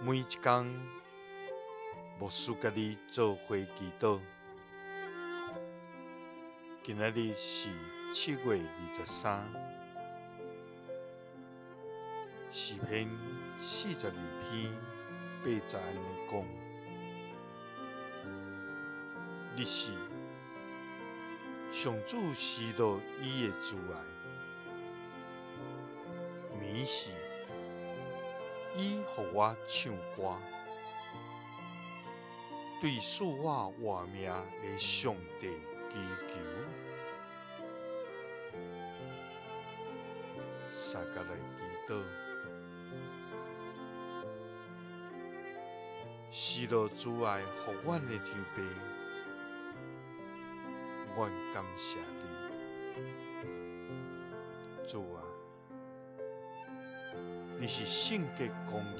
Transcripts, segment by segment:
每一工，牧師佮你做伙祈禱。今仔日是7月23，詩篇42篇8節按呢講：日時，上主施落伊的慈愛；暝時，伊予我唱歌，對賜我活命的上帝祈求。相共來祈禱，施落慈愛予阮的天父，阮感謝你，主啊，你是聖潔公義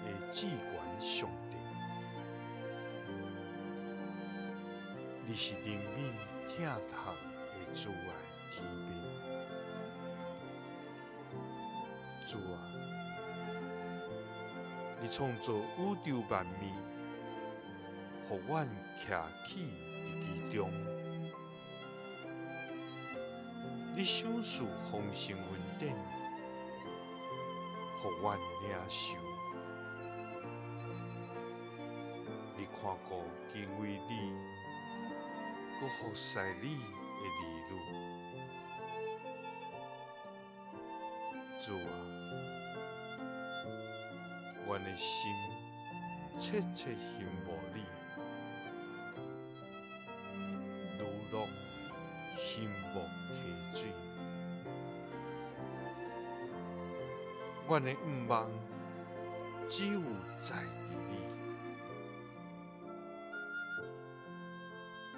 的至懸上帝，你是憐憫疼痛的慈愛天父。主啊，你創造宇宙萬物，予阮徛起佇其中。你賞賜豐盛恩典，予阮領受。你看顧敬畏你，閣服侍你的兒女。主啊，阮的心切切欣慕你，如鹿欣慕溪水。阮的向望只有在佇你，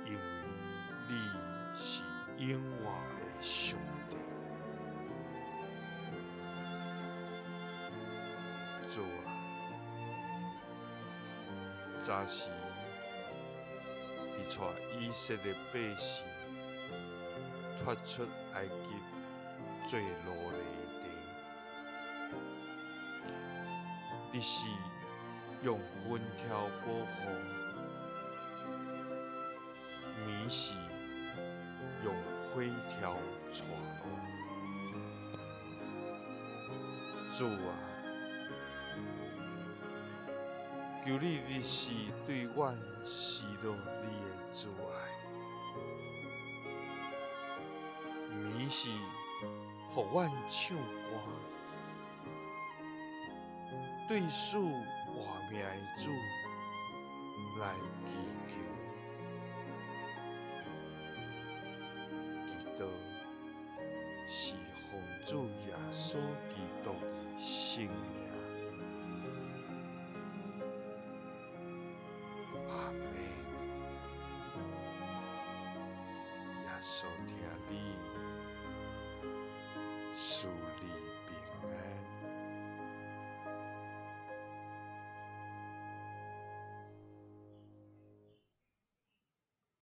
因為你是永活的上帝。主啊，早時你帶以色列百姓脫出埃及做奴隸的地，你是用雲柱保護，暝時用火柱帶路。主啊，求你日時對阮施落你的慈愛，暝時予阮唱歌，對賜活命的主來祈求。祈禱是奉主耶穌基督的聖名。阿們。耶穌疼你，賜你平安。